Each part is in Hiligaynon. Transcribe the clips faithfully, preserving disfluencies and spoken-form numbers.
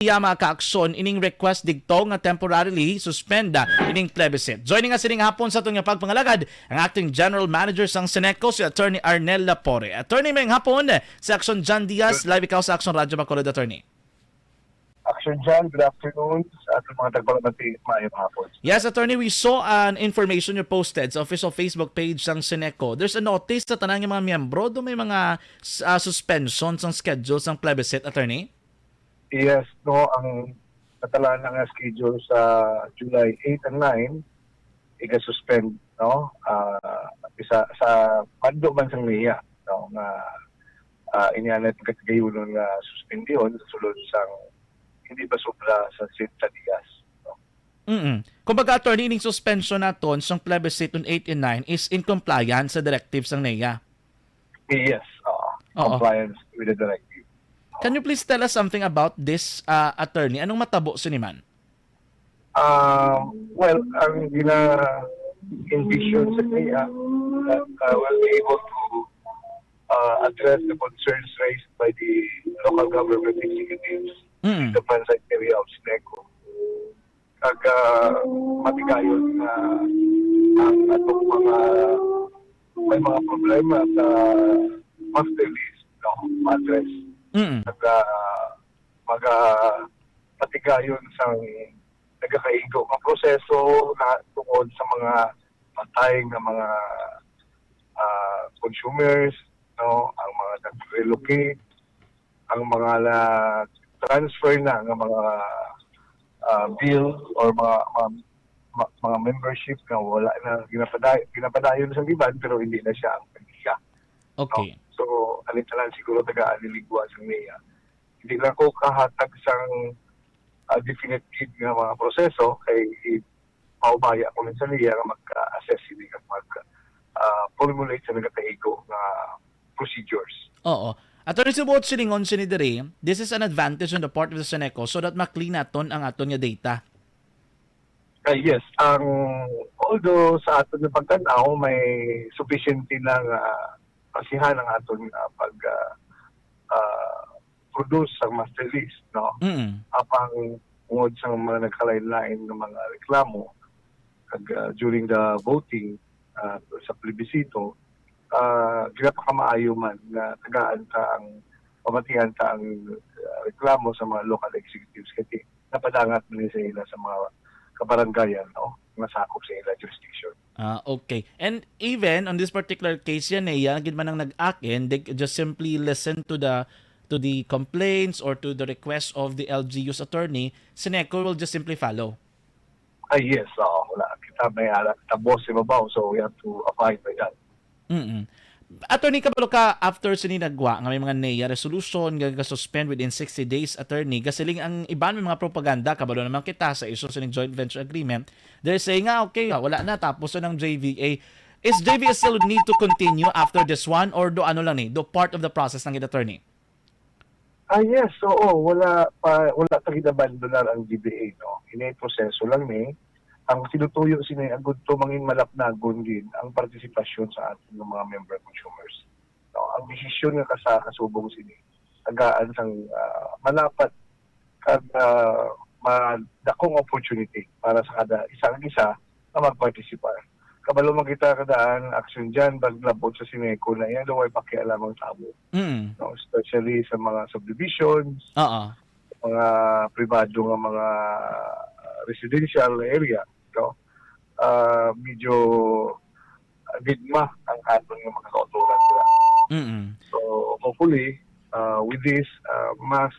iya makaaksyon ining request didto nga temporarily suspend, ah, ining plebiscite. Joining us sining hapon sa aton nga pagpangalagad ang Acting General Manager sang Ceneco, si Attorney Arnel Lapore. Attorney, maayong hapon. Si Action John Diaz, live ikaw sa Action Radyo Bacolod, Attorney. Action John, good afternoon sa ating mga tagpalamati. Maayong hapon. Yes, Attorney, we saw an information you posted sa official Facebook page sang Ceneco. There's a notice sa tanan nga mga miyembro do may mga s-, ah, suspension sang schedule sang plebiscite, Attorney? Yes, no, ang natalana nga schedule sa July eight and nine, iga-suspend, no? Ah, isa sa mando man sang NEA, no, nga, ah, inianay pagkatigayonon nga suspendihon sa sulod sang hindi pa sobra sa siyenta diyas, no? Mm. Kumbaga, Attorney, ining suspension naton sang plebiscite on eight and nine is in compliance sa directive sang NEA. Yes, oo. Oo. Compliance with the directive. Can you please tell us something about this, uh, Attorney? Anong matabo sini man? Um, well, ang gina-envision sa NEA that, uh, we'll be able to, uh, address the concerns raised by the local government executives Mm. in the Franchised Area of Ceneco. Kag, ah, matigayon nga ang atong mga, may mga problema sa master lease, no, ma-address. Mm. Kag, ah, maga matigayon sang nagakaigo nga proseso na tungod sa mga patay nga mga, ah, consumers, no, ang mga nag-relocate, ang mga na-transfer na nga mga, ah, bill or mga, mga, ma-, mga membership nga wala na ginapaday-, ginapadayon sa iban pero hindi na siya ang pagkita, no? Okay. So, ani tanan siguro tagaan ni ligwa sa NEA. Hindi lang ko kahatag sang, ah, definitive nga mga proseso kay i-, paubaya ko lang sa NEA nga mag-assess sini kag mag, ah, formulate sa nagakaigo nga procedures. Oo. Attorney, subuot silingon sini diri, this is an advantage on the part of the Ceneco so that ma-clean naton ang aton nga data. Ah, yes, ang, although sa aton nga pagtan-aw, may sufficient na nga basihan ang aton nga pag, ah, ah, produce sa master list, no? Mm. Apang tungod sa mga nagkalain-lain nga mga reklamo, kag, ah, during the voting, ah, sa plebisito, ah, ginapakamaayo man nga tagaan ta ang, pamatian ta ang, ah, reklamo sa mga local executives kay napadangat man ni sa ila sa mga kabarangayan, no, nga sakop sa ila jurisdiction. Ah, okay. And even on this particular case, yan eh, yan gid man ang nag-act, and they just simply listen to the, to the complaints or to the request of the L G U's attorney, Ceneco will just simply follow. Ah, yes, oo, wala. Kita may ara, kita boss sa ibabaw, so we have to abide by that. Mm-mm. Attorney, kabalo ka, after sini nagwa nga may mga NEA resolution nga ga-suspend within sixty days, attorney, gasiling ang iban may mga propaganda, kabalo naman kita sa issue sa joint venture agreement. They're saying nga, okay, ah, wala na, tapos na ng J V A. Is J V A still need to continue after this one, or do ano lang ni, do part of the process lang gid, attorney? Ah, yes, oo. Wala pa, wala pa ginabandonar ang G B A, no? Ini proseso lang ni. Ang sinutuyo sini, ang gudto mangin malapnagon gid ang partisipasyon sa ating mga member consumers. No, ang desisyon nga kasa-, kasubong sini, tagaan sang, ah, malapad kag, ah, madakong opportunity para sa kada isa kag isa nga magpartisipar. Kabalo man kita kadaan, action dyan, pag labot sa Ceneco na yan, way pakialam ang tao. Mm. No, especially sa mga subdivisions, Oo. mga pribado nga mga residential area, no? Ah, medyo, ah, gigma ang aton nga mga kautoran sila. Mm. So, hopefully, ah, with this, ah, mas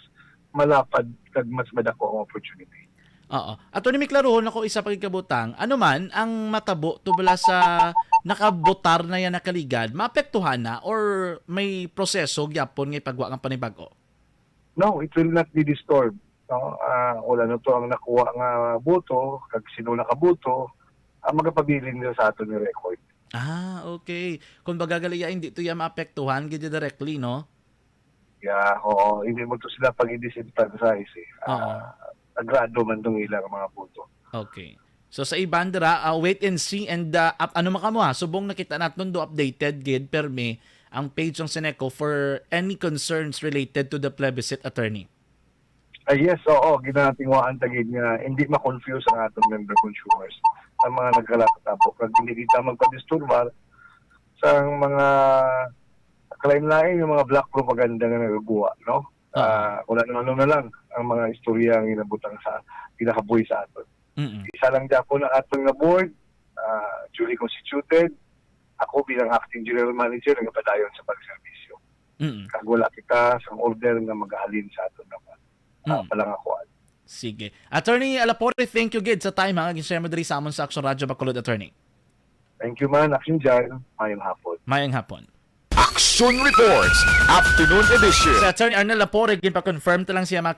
malapad kag mas madako ang opportunity. Oo. Attorney, may klarohon ako isa pa gid kabutang. Ano man ang matabo to bala sa nakabotar na yan nakaligad, maapektuhan na or may proseso gyapon nga ipagwa nga panibag-o? No, it will not be disturbed. No? Ah, wala na to ang nakuha nga boto, kag sino nakaboto, ang magapabilin nila sa aton nga record. Ah, okay. Kung baga gali, hindi to ya maapektuhan gid directly, no? Yeah, oo. Hindi mo to sila pag-i-disenfranchise eh. Ah, Oo. agrado man tong ilang mga boto. Okay. So sa iban dira, ah, wait and see and, ah, ap-, ano man kamo ha, subong nakita naton do updated gid permi ang page sang Ceneco for any concerns related to the plebiscite, attorney. Ah, yes, oo, ginatingwaan ta gid nga hindi ma-confuse ang atong member consumers, ang mga nagkalatatabo, kag hindi kita magpadisturbar sa mga kalain-lain nga mga black propaganda nga nagagwa, no? Oo. Ah, kung ano-ano na lang ang mga istorya nga ginabutang sa, ginahaboy sa aton. Mm-mm. Isa lang gyapon ang aton nga board, ah, duly constituted. Ako bilang acting general manager nagapadayon sa pagserbisyo. Mm-mm. Kag wala kita sang order nga magahalin sa aton nga board. Ah, Mm. palangakuan. Sige. Attorney Alapore, thank you gid sa time ha, nga gin-share mo diri sa amon sa Action Radio Bacolod, attorney. Thank you man, Action Jan. Mayong hapon. Mayang hapon. Action Reports, Afternoon Edition. Si Attorney Arnel Lapore, ginpa-confirm ta lang siya, mga